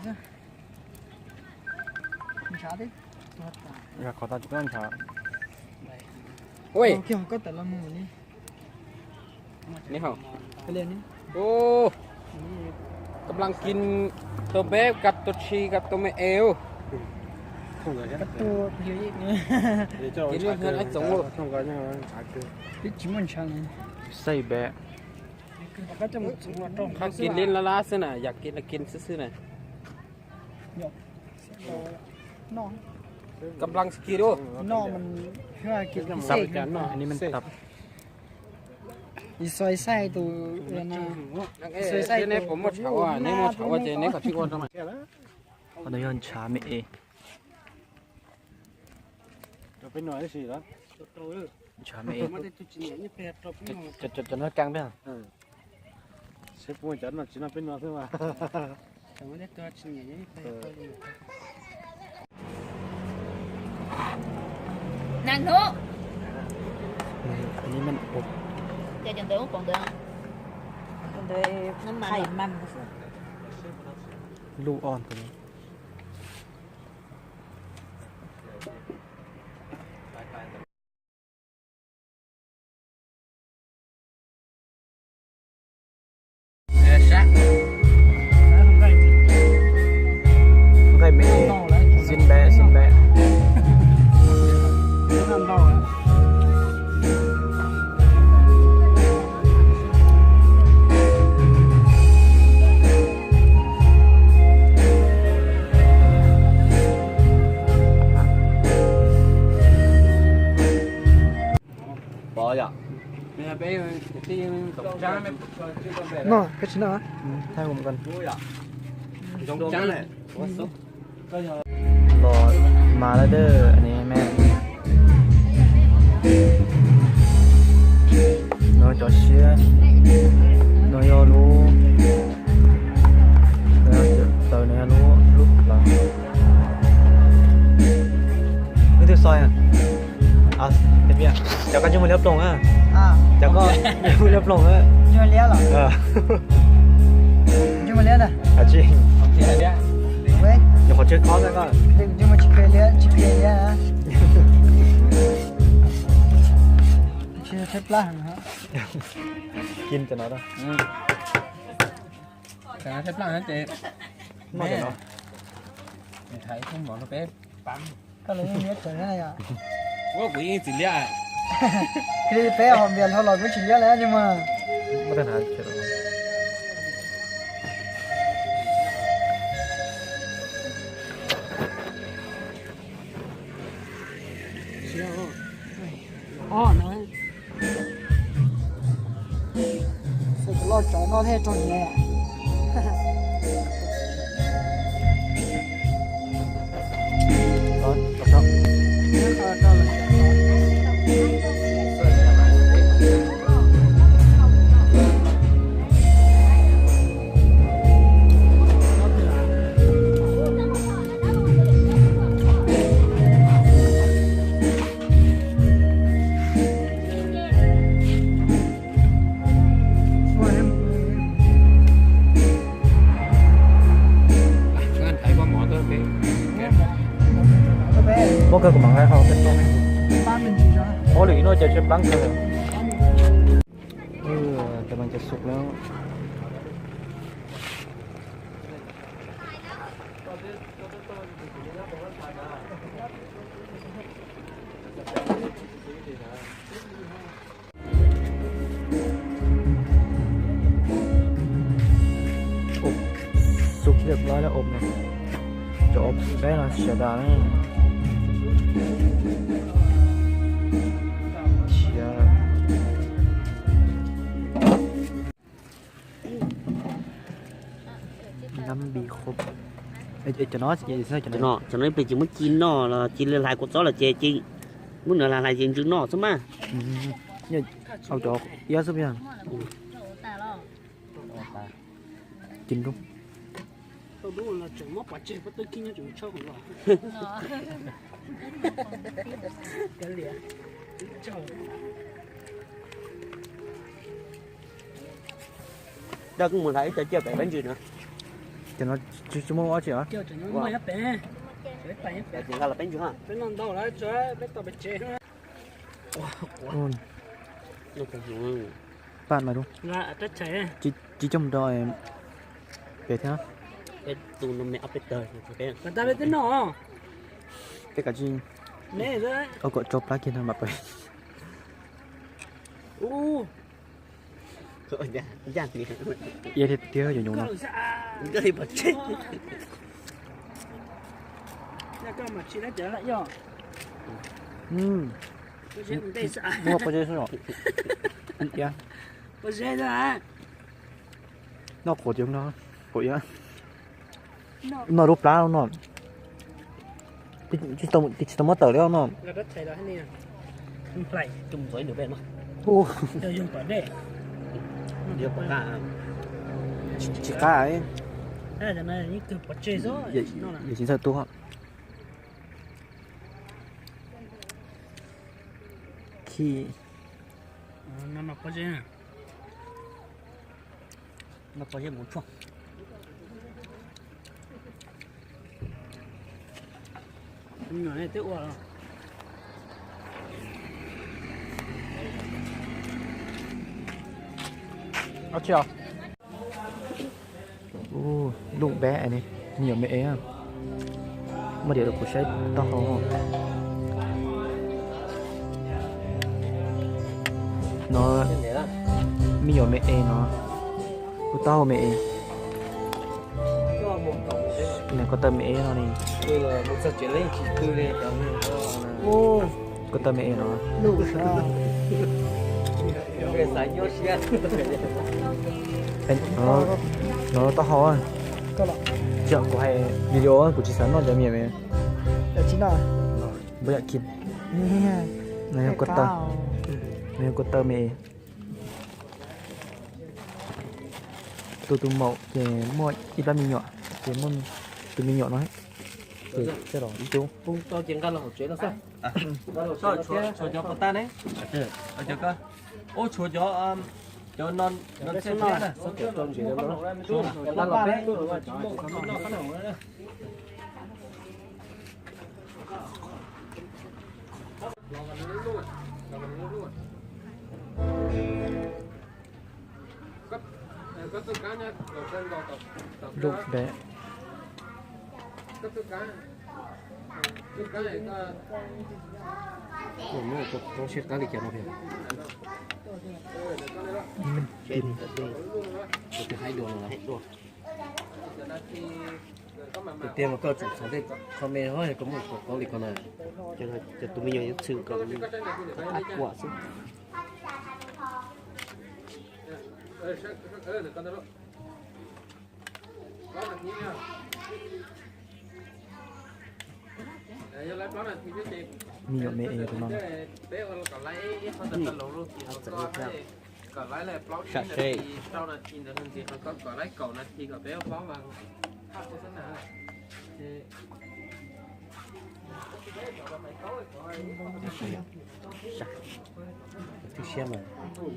ຢາກຂໍຕັດຈຸການຊາ ໂອ້ຍ ໂອເຄ ກໍແຕ່ລະມື້ນີ້ ນີ້ເຮົາ ໄປເລີຍນີ້ ໂອ້ ກຳລັງກິນໂຕເບບກັບໂຕຊີກັບໂຕແມ່ເອວ ກັບໂຕເອວອີກ ກິນເຮືອນອ້າຍສົງໂລດ ໃສ່ແບບ ຖ້າກິນຫຼິ້ນລະລາຊື່ນະ ຢາກກິນລະກິນຊື່ໆນະ ກຳລັງສະກິດ ໂອ້ ນ້ອງມັນເພື່ອກິນພິເສດ ອັນນີ້ມັນຕັບ ອີຊອຍໄສ້ໂຕນັ້ນນະ ນາງເອ ຊອຍໄສ້ໂຕ ໃນໂປຣໂມດເຂົາອະ ໃນໂປຣໂມດເຂົາອະ ເຈ ໃນເຂົາຊິໂອນທຳໄມ ເຂົາຕ້ອງຍ້ອນຊາແມ່ເອ ຈະເປັນໜ່ວຍຊິລະ ໂຕເດີ ຈະ ຈະ ຈະນອນກາງເດີ ເອີ ເຊປູຈະນອນ ຈະນອນເປັນໜ່ວຍເພິ່ນວ່າ ນັ່ງໂທ ອັນນີ້ມັນອົບ ຈະຈັ່ງໃດອົບປອງເດີ ໂດຍນ້ຳມັນ ໄຂມັນ ລູກອ່ອນໂຕນີ້ ບໍ່ຢາກ ເນາະ ເຮັດຊິເນາະ ອືມ ຖ່າຍຮູບກັນ ດອງຈັງແຫຼະ ໂອ້ ສຸກ ລໍມາແລ້ວເດີ ອັນນີ້ແມ່ນ ເນາະ ຈອເຊຍ ເນາະ ຢໍລູ ເນາະ ເຕີ ເນາະ ຢໍລູ ລຸກ ລະ ມີແຕ່ຊອຍ ອະ ເອົາ ເຮັດວຽກ ເຈົ້າກໍຢູ່ມາລຽບລົງ ອາ ເຈົ້າກໍຢູ່ມາລຽບລົງ ເອີ ຢູ່ມາລຽບລົງ ເອີ ຢູ່ມາລຽບນະ ອາຈິງ ເວີຍ ດຽວຂໍເຊັກຄອມໃຫ້ກ່ອນ ຢູ່ມາຊິເປເລຍ ຊິເປເລຍນະ ຊິເຊັກລະ ກິນຈະນອນ ອືມ ແຕ່ເຮັດຫຼາຍນະເຈ ມາແຕ່ເນາະ ໄທຄົນໝໍເນາະເປັນປັງ ກໍເລີຍເຮັດເຖິງໄດ້ອະ ໂອ້ ກູຍິງຊິເລຍ ຄືເປຫອມວຽນເທົ່າຫຼອດ ກູຊິເລຍແລ້ວຍັງມາ ບໍ່ໄດ້ຫາເຂດ ເຊຍ ອໍ ເນາະ ເສຍຕະຫຼອດໃຈເນາະ ແທ້ຕົວນີ້ ເອີ ກຳລັງຈະສຸກແລ້ວ. ອົບສຸກຮຽບຮ້ອຍແລ້ວ ອົບນະ ຈະອົບໄດ້ລະ ເສຍດາຍນະ ເສຍ. ນ້ຳບີຄົບ ເອີ ເອີ ຈະເນາະ ຈະເນາະ ຈະເນາະ ຈະເນາະ ໄປຈຶ່ງມາກິນເນາະ ລະກິນຫຼາຍໆ ກວ່າເຈົ້າລະເຈຈິງ ມື້ໜ້າຫຼາຍໆ ຈຶ່ງເນາະ ຊະມາ ອືມ ເອົາຈອກ ເອີ ຊະເປັນຫຍັງ ອືມ ກິນດູ Đó cũng một thằng ít cho chia bẻ bánh gì nữa. Cho nó chứ chứ mua chứ hả? Kêu cho nó mua nhá bé. Bé phải nhá bé. Cho nó là bánh chưng hả? Bé non đâu đấy, cho bé tao bé chế hả? Ôi. Nó cái gì? Bạn mà đúng. Là tết chạy. Chỉ chỉ trong đó em. Bé thế hả? Bé tụ nó mẹ áp bé tơi. Bé ta bé tên nó. Bé cả chi. Nè rồi. Ơ, có cho plá kia nó mà bé. U. Ơ, dạ, dạ, thì. Iya, dia, dia, dia, dia. Cái gì mà chết. Nhà con mà chị đã trở lại rồi. Ừ. Mua bao nhiêu rồi? Ăn kìa. Bao nhiêu rồi hả? Nó khổ chứ nó, khổ chứ. ນອນຮູບປາເນາະ ຕິດ ຕິດ ຕິດສະຕອມເຕີແລ້ວເນາະ ລະດັດໃສ່ລະນີ້ນະ ມັນໄປຈຸ່ມສວຍໜູແບນມາ ໂອ້ ເຈົ້າຍົງປາແບ ດຽວປາກາ ຊິກາ ເອີ ຈັ່ງນັ້ນນີ້ຄືປາເຈໂຊ ຢ່າຊິໃສ່ຕົວ ຂີ້ ນ້ຳມັນປາເຈ ມັນບໍ່ເຮັດໝູຊ່ວງ ມັນຢູ່ໃນເຕາະ ເອົາເຊຍ ໂອ້ ລູກແບະອັນນີ້ ມີຫຍັງແມ່ເອງ ມາດຽວກູໃຊ້ເຕົ້າຫອມເນາະ ມີຫຍັງແມ່ເອງເນາະ ກູເຕົ້າແມ່ເອງ ແມ່ນກໍເຕີມແມ່ເອງເນາະນີ້ ໂອ້ Cô tao mẹ nó. Đủ sao? Cái sải nhốt xiết. Anh nó nó tao hỏi. Có lắm. Chợ của hay video của chị Sán nó cho mẹ mẹ. Là chị nào? Bây giờ kịp. Nè. Này cô tao. Này cô tao mẹ. Tụi tụi mậu thì mua ít bánh mì nhỏ. Thì mua tụi mì nhỏ nó. Thì sẽ đỏ đi chú. Không tao chỉ ăn là hộp chế nó sao? ເຈົ້າ ຊົວ ຊົວເຈົ້າປະຕານເດ້ ເຈົ້າ ເຈົ້າກໍ ໂອ້ ຊົວເຈົ້າ ເຈົ້ານອນ ນອນເຊຟເນາະ ຊົວເຈົ້ານອນເຊຟເນາະ Lục đẻ. Ủa, nó có, có siết cá lịch kia nó kìa. Mình tìm. Cái hai đùa nó là hai đùa. Cái tiền mà cơ chủ sản xuất comment thôi, có một có, có lịch còn này. Cho nó, cho tụi mình nhiều sự còn ác quả chứ. Mì ở mẹ ấy tụi nó. Sạch sẽ. Sia mà.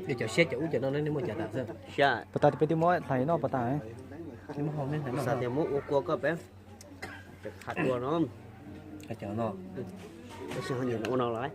Ê, chào sếp, chào út, chào nó, nó mua chào tạm sếp. Sia. Bà ta thì phải đi mua thầy nó, bà ta ấy. Đi mua hồng nên thầy nó. Sao thì mua ua cua cơ bé. Chào khát cua nó. Chào nó. Sao nhiều nó nói lại.